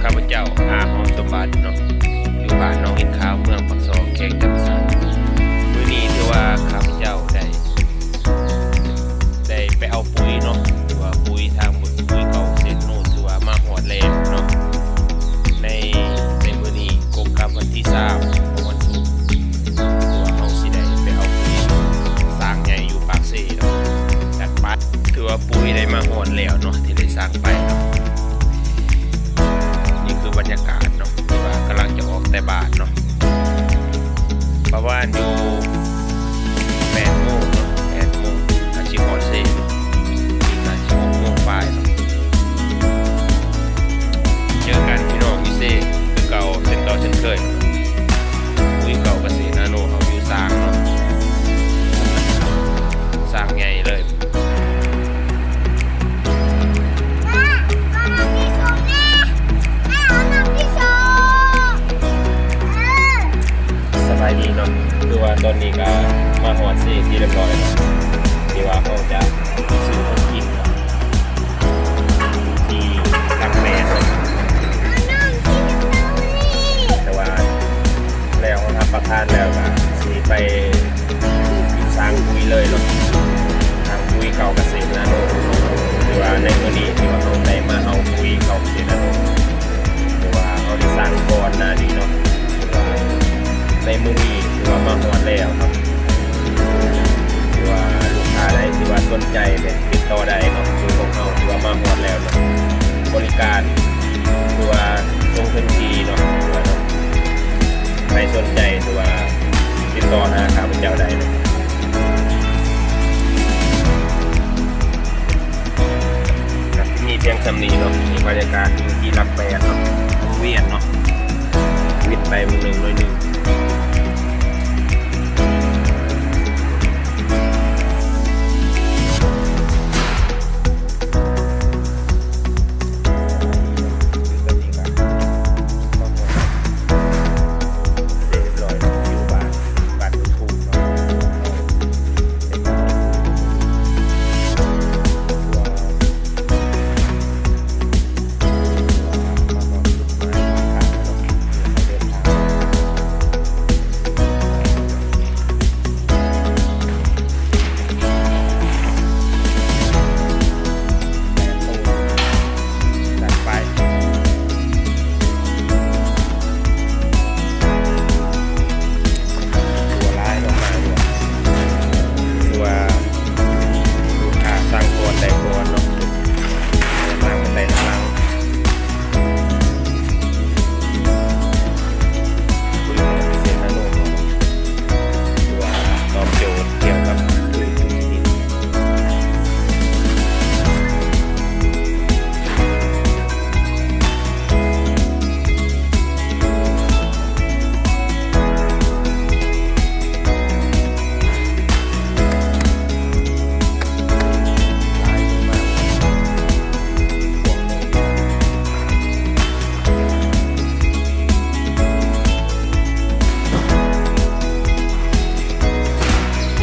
ຂ້າພະເຈົ້າ ອາ ຫອມສົມບັດເນາະ ຢູ່ບ້ານໜອງຫີນຂາວ ເມືອງປາກຊ່ອງ ແຂວງຈຳປາສັກ. ມື້ນີ້ຖືວ່າຂ້າພະເຈົ້າໄດ້ ໄດ້ໄປເອົາປຸ໋ຍເນາະ ຖືວ່າປຸ໋ຍທາງ ປຸ໋ຍເກົ່າເສດໂນ ຖືວ່າມາຮອດແລ້ວເນາະ ໃນ ໃນມື້ນີ້ກົງກັບວັນທີຊາວ ຂອງວັນສຸກ ຖືວ່າເຮົາຊິໄດ້ໄປເອົາປຸ໋ຍ ສາງໃຫຍ່ຢູ່ປາກເຊເນາະ ຈັດໄປ. ຖືວ່າປຸ໋ຍໄດ້ມາຮອດແລ້ວເນາະ ທີ່ໄດ້ສາງໄປເນາະ. ນີ້ຄືບັນຍາກາດເນາະ ທີ່ວ່າກຳລັງຈະອອກແຕ່ບ້ານເນາະ ປະມານຢູ່ແປດໂມງເນາະ ແປດໂມງ ອາດຊິຮອດເຊເນາະ ອີກອາດຊິຫົກໂມງປາຍເນາະ. ເຈີກັນພີ່ນ້ອງຢູ່ເຊຄືເກົ່າ ເຊັ່ນເກົ່າເຊັ່ນເຄີຍ ປຸ໋ຍເກົ່າກະເສດນາໂນເຮົາຢູ່ສາງເນາະ ສາງໃຫຍ່ເລີຍ. ສະບາຍດີເນາະ ຄືວ່າຕອນນີ້ກະມາຮອດເຊທີ່ຮຽບຮ້ອຍເນາະ ທີ່ວ່າເຮົາຈະຊື້ຂອງກິນເນາະ ທີ່ຫຼັກແປດເນາະ ແຕ່ວ່າແລ້ວເຮົາຮັບປະທານແລ້ວກະຊິໄປ ຢູ່ສາງປຸ໋ຍເລີຍເນາະ ສາງປຸ໋ຍເກົ່າກະເສດນາໂນ ຖືວ່າໃນມື້ນີ້ທີ່ວ່າເຮົາໄດ້ມາເອົາປຸ໋ຍເກົ່າກະເສດນາໂນ ຖືວ່າເຮົາໄດ້ສາງກ່ອນໜ້ານີ້ເນາະ ຖືວ່າໃນມື້ນີ້ຖືວ່າມາຮອດແລ້ວເນາະ ຖືວ່າລູກຄ້າໃດທີ່ວ່າສົນໃຈແບບຕິດຕໍ່ໄດ້ເນາະ ຄືພວກເຮົາຖືວ່າມາຮອດແລ້ວເນາະ ບໍລິການຖືວ່າສົ່ງເຖິງທີ່ເນາະ ຖືວ່າເນາະ ໃຜສົນໃຈຖືວ່າຕິດຕໍ່ຫາຂ້າພະເຈົ້າໄດ້ເນາະ. ກະມີພຽງສ່ຳນີ້ເນາະ ນີ້ບັນຍາກາດຢູ່ທີ່ຫຼັກແປດເນາະ ວົງວຽນເນາະ ວິດໄປມື້ໜຶ່ງໜ້ອຍໜຶ່ງ.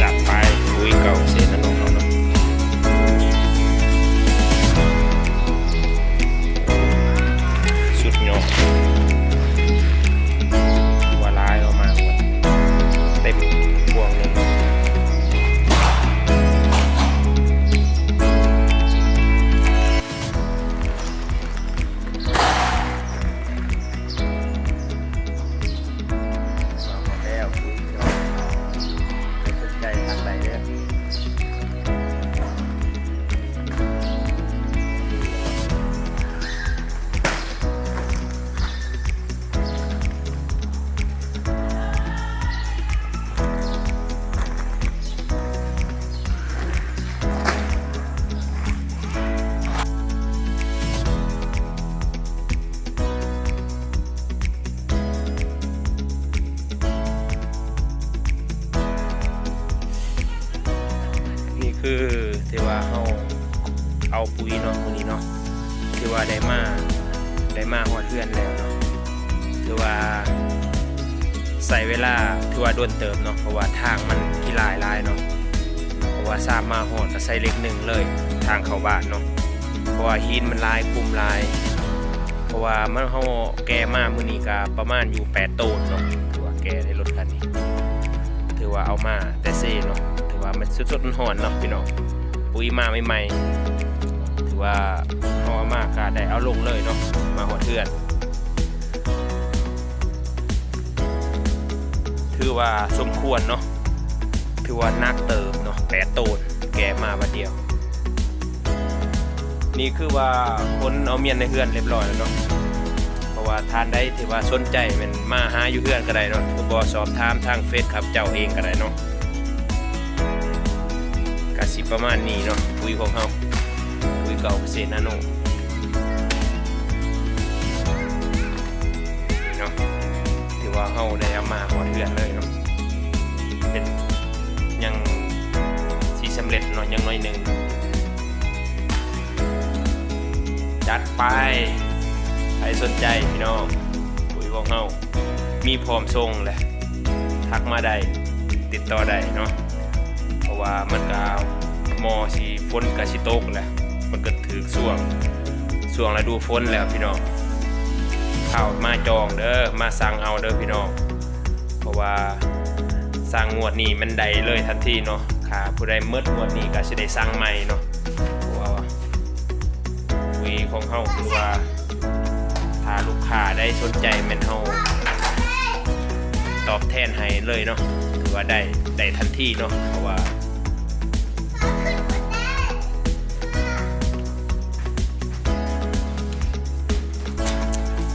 ຈັດໄປ ປຸ໋ຍເກົ່າເສດນາໂນເຮົາເນາະ ສຸດຍອດ ວ່າຫຼາຍເອົາມາເຕັມພວງເລີຍ. ແລ້ວ ສົນໃຈທາງໃດເດີ. ນີ້ຄືທີ່ວ່າເຮົາເອົາປຸ໋ຍເນາະ ມື້ນີ້ເນາະ ທີ່ວ່າໄດ້ມາ ໄດ້ມາຮອດເຮືອນແລ້ວເນາະ ຖືວ່າໃຊ້ເວລາ ຖືວ່າດົນເຕີບເນາະ ເພາະວ່າທາງມັນຂີ້ຫຼາຍຫຼາຍເນາະ ເພາະວ່າສາມມາຮອດກະໃຊ້ເລກໜຶ່ງເລີຍ ທາງເຂົ້າບ້ານເນາະ ເພາະວ່າຫີນມັນຫຼາຍ ຂຸມຫຼາຍ. ເພາະວ່າມັນ ເຮົາແກ່ມາມື້ນີ້ກະປະມານຢູ່ແປດໂຕນເນາະ ຖືວ່າແກ່ໃນລົດຄັນນີ້ ຖືວ່າເອົາມາແຕ່ເຊເນາະ ຖືວ່າມັນສົດໆຮ້ອນໆເນາະພີ່ນ້ອງ ປຸ໋ຍມາໃໝ່ໆ ຖືວ່າເຮົາເອົາມາກະໄດ້ເອົາລົງເລີຍເນາະ ມາຮອດເຮືອນ ຖືວ່າສົມຄວນເນາະ ຖືວ່າໜັກເຕີບເນາະ ແປດໂຕນ ແກ່ມາບາດດຽວ. ນີ້ຄືວ່າຂົນເອົາມຽນໃນເຮືອນລຽບລ້ອຍແລ້ວເນາະ ເພາະວ່າທ່ານໃດທີ່ວ່າສົນໃຈແມ່ນມາຫາຢູ່ເຮືອນກໍໄດ້ເນາະ ຫຼືບໍ່ສອບຖາມທາງເຟສຂ້າພະເຈົ້າເອງກໍໄດ້ເນາະ ກະຊິປະມານນີ້ເນາະ ປຸ໋ຍຂອງເຮົາ ປຸ໋ຍເກົ່າເກສດນາໂນ ນີ້ເນາະ ຖືວ່າເຮົາໄດ້ເອົາມາຮອດເຮືອນເລີຍເນາະ ເປັນ ຍັງຊິສຳເລັດເນາະ ຍັງໜ້ອຍໜຶ່ງ ຈັດໄປ ໃຜສົນໃຈພີ່ນ້ອງ ປຸ໋ຍຂອງເຮົາມີພ້ອມສົ່ງແຫຼະ ທັກມາໄດ້ ຕິດຕໍ່ໄດ້ເນາະ ເພາະວ່າມັນກະໝໍ່ຊິ ຝົນກະຊິຕົກແຫຼະ ມັນກະຖືກຊ່ວງ ຊ່ວງລະດູຝົນແລ້ວພີ່ນ້ອງ ເຂົ້າມາຈອງເດີ ມາສັ່ງເອົາເດີພີ່ນ້ອງ ເພາະວ່າສັ່ງງວດນີ້ມັນໄດ້ເລີຍທັນທີເນາະ ຖ້າຜູ້ໃດໝົດງວດນີ້ກະຊິໄດ້ສັ່ງໃໝ່ເນາະ ເພາະວ່າ ປຸ໋ຍຂອງເຮົາ ຄືວ່າຖ້າລູກຄ້າໃດສົນໃຈແມ່ນເຮົາຕອບແທນໃຫ້ເລີຍເນາະ ຖືວ່າໄດ້ ໄດ້ທັນທີເນາະ ເພາະວ່າ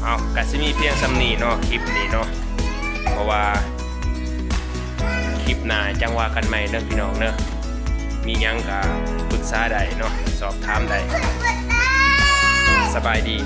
ເອົາ ກະຊິມີພຽງສ່ຳນີ້ເນາະ ຄລິບນີ້ເນາະ ເພາະວ່າ ຄລິບໜ້າຈັ່ງວ່າກັນໃໝ່ເດີພີ່ນ້ອງເດີ ມີຫຍັງກະປຶກສາໄດ້ເນາະ ສອບຖາມໄດ້ ສະບາຍດີ.